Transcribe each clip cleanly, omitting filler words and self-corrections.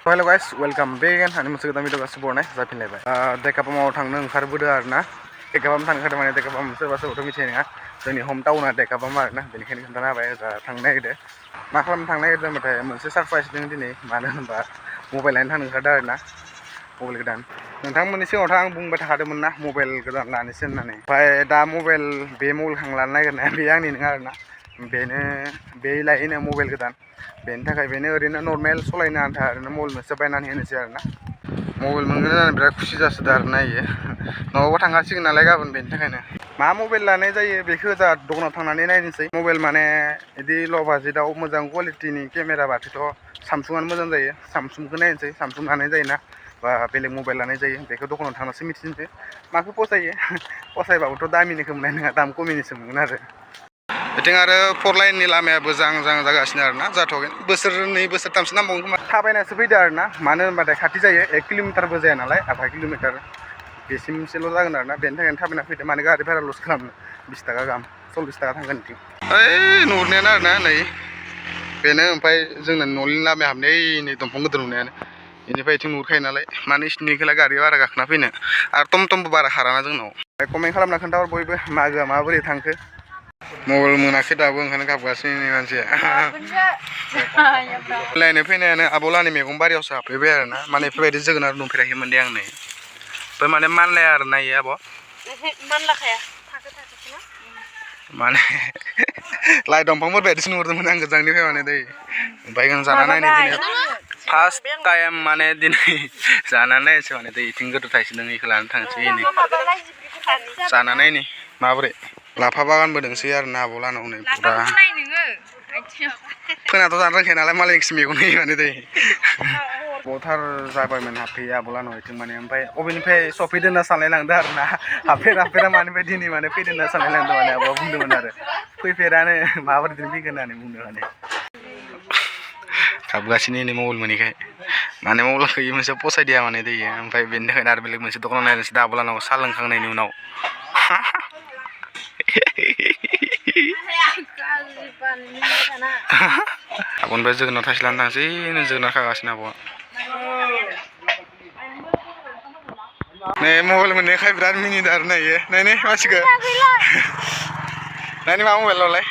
हेल' guys welcome बेक आंनि मोनसे गोदान भिडिअ गासिबो बरनाय जाफिनलायबाय डेकापामाव थांनो ओंखारबोदो आरोना डेकापाम थांनो माने डेकापाम सोरबा सोरबाथ' मिथिनाय नङा जोंनि हम टाउना डेकापाम आरोना बेनिखायनो खोन्थाना होबाय जा थांनो नागिरदों मा खालामनो थांनो नागिरदों होनबाथाय मोनसे सारप्राइज दं दिनै मानो होनबा मबाइल लायनो थांनो ओंखारदों आरोना मबाइल गोदान नोंथांमोननि सिगाङावथ' आं बुंबाय थाखादोंमोन ना मबाइल गोदान लानोसै होननानै ओमफ्राय दा बे मबाइलखौ आं लानो नागिरनाया बे आंनि नङा आरोना बे लायनो मबाइल गोदान बेनि थाखाय बेनो ओरैनो नर्मेल सलायनो आन्था ओरैनो मबाइल मोनसे बायनानै होनोसै आरोना मबाइल मोनगोन होननानै बिराद खुसि जासोदों आरोना इयो न'आवबो थांखासिगोन नालाय गाबोन बेनि थाखायनो मा मबाइल लानाय जायो बेखौ जा दखानाव थांनानै नायनोसै मबाइल माने बिदि ल' बाजेटआव मोजां कुवालिटिनि केमेरा बाथायथ' सामसुंआनो मोजां जायो सामसुंखौ नायनोसै सामसुं लानाय जायोना बा बेलेग मबाइल लानाय जायो बेखौ दखानाव थांनासो मिथिनोसै माखौ फसायो फसायबाबोथ' दामिनिखौ मोननाय नङा दाम खमिनिसो मोनगोन आरो बिथिं आरो 4 लाइननि लामायाबो जां जागासिनो आरोना जाथ'गोन बोसोरनै बोसोरथामसो नांबावगोन खोमा थाबायनासो फैदो आरोना मानो होनबाथाय खाथि जायो 1 किल'मिटारबो जाया नालाय आधा किल'मिटार बेसिमसोल' जागोन आरोना बेनि थाखायनो थाबायना फैदो माने गारि भारा लस खालामनो 20 थाखा गाहाम 40 थाखा थांगोन बिथिं ओइ नुहुरनायानो आरोना नै बेनो ओमफ्राय जोंना न'नि लामाया हाबनाय नै दंफां गिदिर नुनायानो बेनिफ्राय बिथिं नुहुरखायो नालाय माने स्निखौलाय गारिया बारा गाखोना फैनो आरो टमटमबो बारा खाराना जोंनाव कमेन्ट खालामना खोन्थाहर बयबो मागोआ माबोरै थांखो मबाइल मोनाखै दाबो ओंखायनो गाबगासिनो मानसिया लायनो फैनायानो आबौलानि मैगं बारियावसो हाबफैबाय आरोना माने बेफोरबायदि जोगोनार नुफेराखैमोन दे आं नै ओमफ्राय माने मानलाया आरोना इयो आब' मानलाखाया माने लाइ दंफांफोर बायदिसो नुहुरदोंमोन आं गोजाननिफ्राय माने दै ओमफ्राय आं जाना नायनो दिनै फार्स्ट टाइम माने दिनै जाना नायनोसै माने दै इथिं गोदो थाइसोदों इखौ लानो थांसै नै जाना नायनि माबोरै लाफा बागानबो दंसै आरोना आब' लानाव नै फुरा फोनाथ' जानो रोंखाया नालाय मालायनिसो मैगं होयो माने दै बथार जाबायमोन हाबफैयो आब' लानाव इथिं माने ओमफ्राय अबेनिफ्राय सफैदों होनना सानलायलांदों आरोना हाबफेरा मानिफ्राय दिनै माने फैदों होनना सानलायलांदों माने आब'आ बुंदोंमोन आरो फैफेरानो माबोरैथो फैगोन होननानै बुंदों माने गाबगासिनो नै मबाइल मोनैखाय माने मबाइलखौ इयो मोनसे फसायदिया माने दैयो ओमफ्राय बेनि थाखायनो आरो बेलेग मोनसे दखानाव नायनोसै दा आब' लानाव साहा लोंखांनायनि उनाव आब'निफ्राय जोगोनार थाइसे लानो थांसै जोगोनार खागासिनो आब'आ नै मबाइल मोननायखाय बिराद मिनिदों आरोना इयो नायनि मानसिखौ नायनि मा मबाइल लावलाय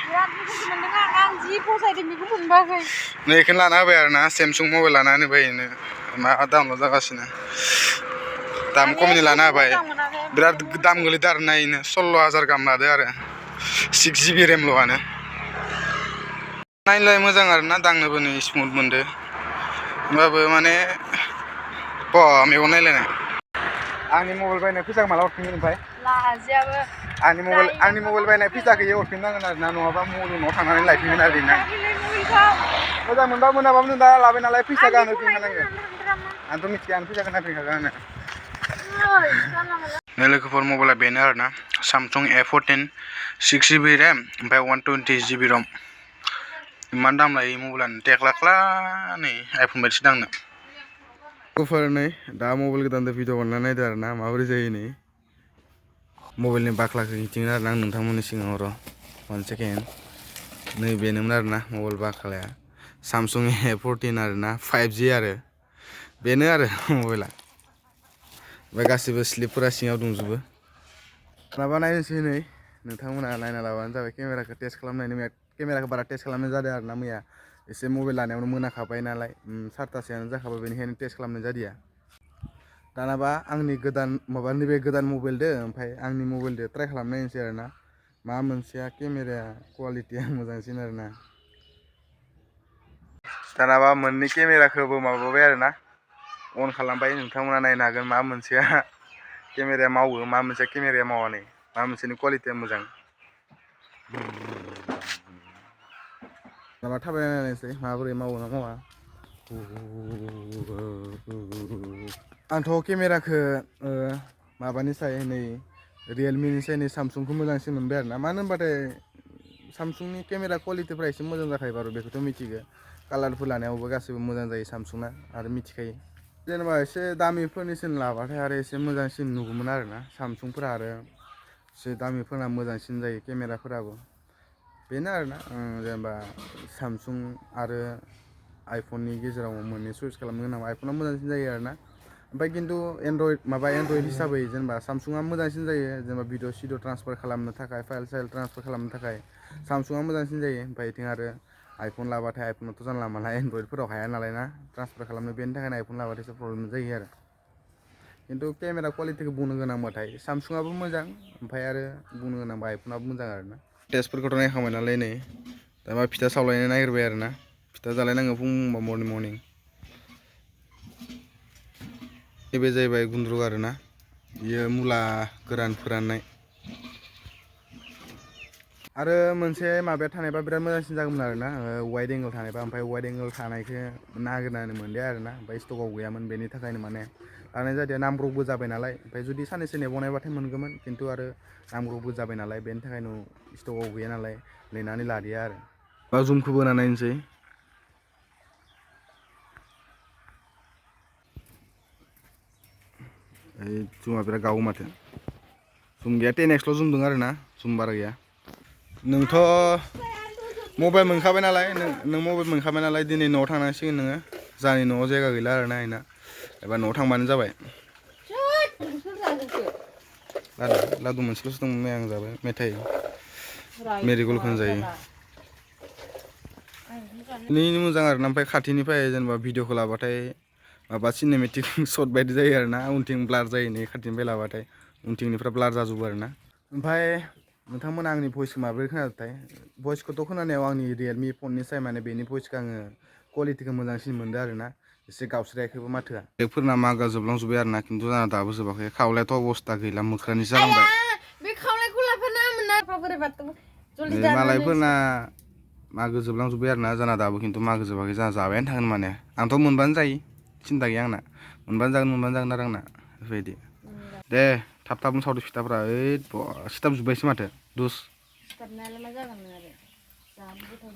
नै बेखौनो लाना होबाय आरोना सेमसुं मबाइल लाना होबाय बेनो मा दामल' जागासिनो दाम खमनि लाना होबाय बिराद दाम गोलैदों आरोना बेनो 16,000 गाहाम लादो आरो 6 GB रेमल'आनो नायनोलाय मोजां आरोना दांनोबो नै स्मुथ मोनदो होमबाबो माने मेगन नायलायनाय आंनि मबाइल बायनाय फैसाखौ माला हरफिनगोन ओमफ्राय आंनि मबाइल बायनाय फैसाखौ इयो हरफिननांगोन आरोना नङाबा मबाइल न'आव थांनानै लायफिनगोन आरो ना मोजां मोनबा मोनाबाबो नों दा लाबाय नालाय फैसा गारनो होफिनखानांगोन आंथ' मिथिया आं फैसाखौ नायफिनखागोन आङो लोगोफोर मबाइला बेनो आरोना सामसुं A14 6 GB रेम ओमफ्राय 120 GB रम इमान दाम लायो मबाइलानो टेक्लाख्ला नै आइफन बायदिसो दांनो लोगोफोर नै दा मबाइल गोदानजों भिडिअ बानायना नायदो आरोना माबोरै जायो नै मबाइलनि बाख्लाखौ खिथिगोन आरोना आं नोंथांमोननि सिगाङाव र' 1 सेकेन्ड नै बेनोमोन आरोना मबाइल बाख्लाया सामसुं A14 आरोना 5G आरो बेनो आरो मबाइला ओमफ्राय गासिबो स्लिपफोरा सिङाव दंजोबो माबा नायनोसै नै नोंथांमोना नायना लाबानो जाबाय केमेराखौ टेस्ट खालामनायनि केमेराखौ बारा टेस्ट खालामनाय जादों आरोना मैया एसे मबाइल लानायावनो मोनाखाबाय नालाय 7थासोआनो जाखाबाय बेनिखायनो टेस्ट खालामनाय जादिया दानाबा आंनि नैबे गोदान मबाइलदो ओमफ्राय आंनि मबाइलदो ट्राइ खालामना नायनोसै आरोना मा मोनसेया केमेराया कुवालिटिया मोजांसिन आरोना दानाबा मोननै केमेराखौबो माबाबाय आरोना अन खालामबाय नोंथांमोना नायनो हागोन मा मोनसेया केमेराया मावो मा मोनसेया केमेराया मावा नै मा मोनसेनि कुवालिटिया मोजां दाना थाबायना नायनोसै माबोरै मावो ना मावा आंथ' केमेराखौ माबानिसाय नै रियेलमिनिसाय नै सामसुंखौ मोजांसिन मोनबाय आरोना मानो होनबाथाय सामसुंनि केमेरा कुवालिटिफ्रा एसे मोजां जाखायो बारु बेखौथ' मिथिगौ कालारफोर लानायावबो गासिबो मोजां जायो सामसुंना आरो मिथिखायो जेनेबा एसे दामिफोरनिसिन लाबाथाय आरो एसे मोजांसिन नुगौमोन आरोना सामसुंफोरा आरो एसे दामिफोरना मोजांसिन जायो केमेराफोराबो बेनो आरोना जेनेबा सामसुं आरो आइफननि गेजेराव मोननै चुज खालामनो गोनां आइफना मोजांसिन जायो आरोना ओमफ्राय खिन्थु एन्ड्रइड हिसाबै जेनेबा सामसुंआ मोजांसिन जायो जेनेबा भिडिअ ट्रान्सफार खालामनो थाखाय फाइल ट्रान्सफार खालामनो थाखाय सामसुंआ मोजांसिन जायो ओमफ्राय बिथिं आरो आइफन लाबाथाय आइफनाथ' जानला मानला एन्ड्रइडफोराव हाया नालाय ना ट्रान्सफार खालामनो बेनि थाखायनो आइफन लाबाथाय एसे प्रब्लेम जायो आरो खिन्थु केमेरा कुवालिटिखौ बुंनो गोनांबाथाय सामसुंआबो मोजां ओमफ्राय आरो बुंनो गोनांबा आइफनाबो मोजां आरोना टेस्टफोरखौथ' नायखांबाय नालाय नै दा मा फिथा सावलायनो नागिरबाय आरोना फिथा जालायनांगौ फुंबा मर्निं बे जाहैबाय गुन्द्रुक आरोना बियो मुला गोरान फोराननाय आरो मोनसे माबाया थानायबा बिराद मोजांसिन जागौमोन आरोना वाइड एंगल थानायबा ओमफ्राय वाइड एंगल थानायखौ नागिरनानै मोनदिया आरोना ओमफ्राय स्टकआव गैयामोन बेनि थाखायनो माने लानाय जादिया नामब्रबबो जाबाय नालाय ओमफ्राय जुदि साननैसो नेबावनायबाथाय मोनगौमोन खिन्थु आरो नामब्रबबो जाबाय नालाय बेनि थाखायनो स्टकआव गैया नालाय नेनानै लादिया आरो बा जुमखौबो होना नायनोसै जुमा बिराद गावो माथो जुम गैया 10x जुम दं आरोना जुम बारा गैया नोंथ' मबाइल मोनखाबाय नालाय नों मबाइल मोनखाबाय नालाय दिनै न'आव थांनांसिगोन नोङो जानि न'आव जायगा गैला आरोना आंना एबा न'आव थांबानो जाबाय लादु मोनसेल'सो दंमोन आं जाबाय मेथाइ मेरिगल्डखौनो जायो नि मोजां आरोना ओमफ्राय खाथिनिफ्राय जेनेबा भिडिअखौ लाबाथाय माबा सिनेमेटिक शट बायदि जायो आरोना उनथिं ब्लार जायो नै खाथिनिफ्राय लाबाथाय उनथिंनिफ्राय ब्लार जाजोबो आरोना ओमफ्राय नोंथांमोना आंनि भइसखौ माबोरै खोनादोंथाय भइसखौथ' खोनानायाव आंनि रियेलमि फननिफ्राय माने बेनि भइसखौ आङो क्वालिटिखौ मोजांसिन मोनदों आरोना एसे गावस्रायाखैबो माथोआ बेफोरना मागा जोबलांजोब्बाय आरोना खिन्थु जाना दाबो जोबाखै खावलायाथ' अबस्था गैला मोख्रानिसो जालांबाय मालायफोरना मागो जोबलांजोब्बाय आरोना जाना दाबो खिन्थु मागो जोबाखै जाना जाबायानो थागोन माने आंथ' मोनबानो जायो सिन्था गैया आंना मोनबानो जागोन आरो आंना बेफोरबायदि दे थाब थाबनो सावदो फिथाफ्रा ओइ सिथाबजोब्बायसो माथो दुस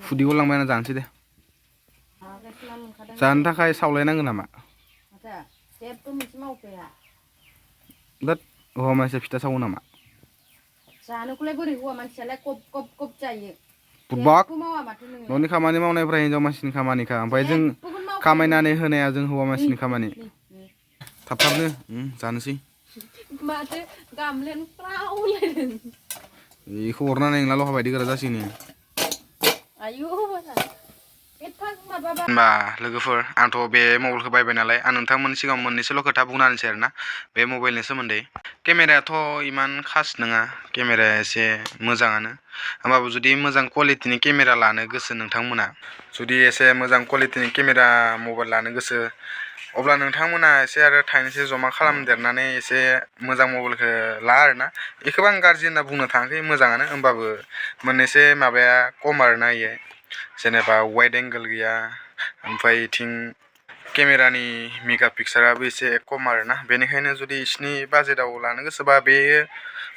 खुदै गलांबाय आं जानोसै दे जानो थाखाय सावलायनांगोन नामा दा हौवा मानसिया फिथा सावो नामा जानोखौलाय बोरै हौवा मानसियालाय कब कब जायो बुरबाक न'नि खामानि मावनायफ्रा हिनजाव मानसिनि खामानिखा ओमफ्राय जों खामायनानै होनाया जों हौवा मानसिनि खामानि थाब थाबनो जानोसै माथो गामलायानो फ्रावलायदों बेखौ अरनानै नोंना लहा बायदि गोरा जासिगोन आयु होनबा लोगोफोर आंथ' बे मबाइलखौ बायबाय नालाय आं नोंथांमोननि सिगाङाव मोननैसोल' खोथा बुंना होनोसै आरोना बे मबाइलनि सोमोन्दै केमेरायाथ' इमान खास नङा केमेराया एसे मोजाङानो होमबाबो जुदि मोजां क्वालिटिनि केमेरा लानो गोसो नोंथांमोना जुदि एसे मोजां क्वालिटिनि केमेरा मबाइल लानो गोसो अब्ला नोंथांमोना एसे आरो थाइनैसो जमा खालामदेरनानै एसे मोजां मबाइलखौ ला आरोना बेखौबो आं गाज्रि होनना बुंनो थाङाखै मोजाङानो होमबाबो मोननैसो माबाया खम आरोना इयो जेनेबा वाइड एंगोल गैया ओमफ्राय इथिं केमेरानि मेगा पिक्साराबो एसे खम आरोना बेनिखायनो जुदि इसिनि बाजेटाव लानो गोसोबा बेयो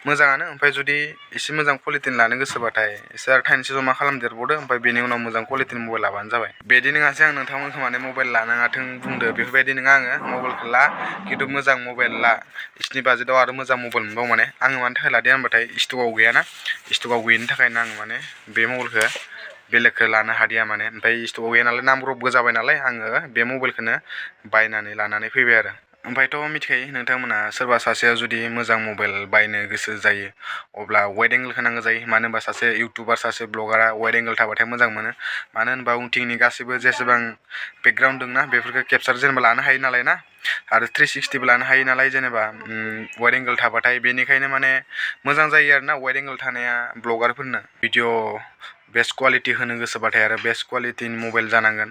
मोजाङानो ओमफ्राय जुदि एसे मोजां क्वालिटिनि लानो गोसोबाथाय एसे आरो थाइनैसो जमा खालामदेरबावदो ओमफ्राय बेनि उनाव मोजां क्वालिटिनि मबाइल लाबानो जाबाय बिदि नङासै आं नोंथांमोनखौ माने मबाइल लानाङाथों बुंदो बेफोरबायदि नङा आङो मबाइलखौ ला खिन्थु मोजां मबाइल ला इसिनि बाजेटाव आरो मोजां मबाइल मोनबाव माने आङो मानि थाखाय लादों होनबाथाय स्टकआव गैयाना स्टकआव गैयिनि थाखायनो आङो माने बे मबाइलखौ बेलेगखौ लानो हादिया माने ओमफ्राय स्टकआव गैया नालाय नामब्रबबो जाबाय नालाय आङो बे मबाइलखौनो बायनानै लानानै फैबाय आरो ओमफ्रायथ' मिथिखायो नोंथांमोना सोरबा सासेया जुदि मोजां मबाइल बायनो गोसो जायो अब्ला वाइड एंगोलखौ नांगौ जायो मानो होनबा सासे इउटुबार सासे ब्लगारा वाइड एंगोल थाबाथाय मोजां मोनो मानो होनबा उनथिंनि गासैबो जेसेबां बेकग्राउन्ड दंना बेफोरखौ केपचार जेनेबा लानो हायो नालाय ना आरो 360बो लानो हायो नालाय जेनेबा वाइड एंगोल थाबाथाय बेनिखायनो माने मोजां जायो आरोना वाइड एंगोल थानाया ब्लगारफोरनो भिडिअ बेस्ट क्वालिटि होनो गोसोबाथाय आरो बेस्ट क्वालिटिनि मबाइल जानांगोन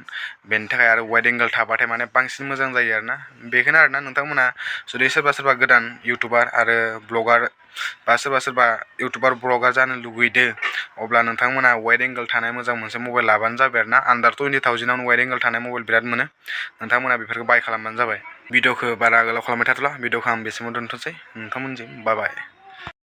बेनि थाखाय आरो वाइड एंगोल थाबाथाय माने बांसिन मोजां जायो आरोना बेखौनो आरोना नोंथांमोना जुदि सोरबा गोदान इउटुबार आरो ब्लगार बा सोरबा इउटुबार ब्लगार जानो लुगैदो अब्ला नोंथांमोना वाइड एंगोल थानाय मोजां मोनसे मबाइल लाबानो जाबाय आरोना आन्डार 20,000 वाइड एंगोल थानाय मबाइल बिराद मोनो नोंथांमोना बेफोरखौ बाय खालामबानो जाबाय भिडिअखौ बारा गोलाव खालामबाय थाथ'ला भिडिअखौ आं बेसिमाव दोनथ'सै नोंथांमोनजों बाय बाय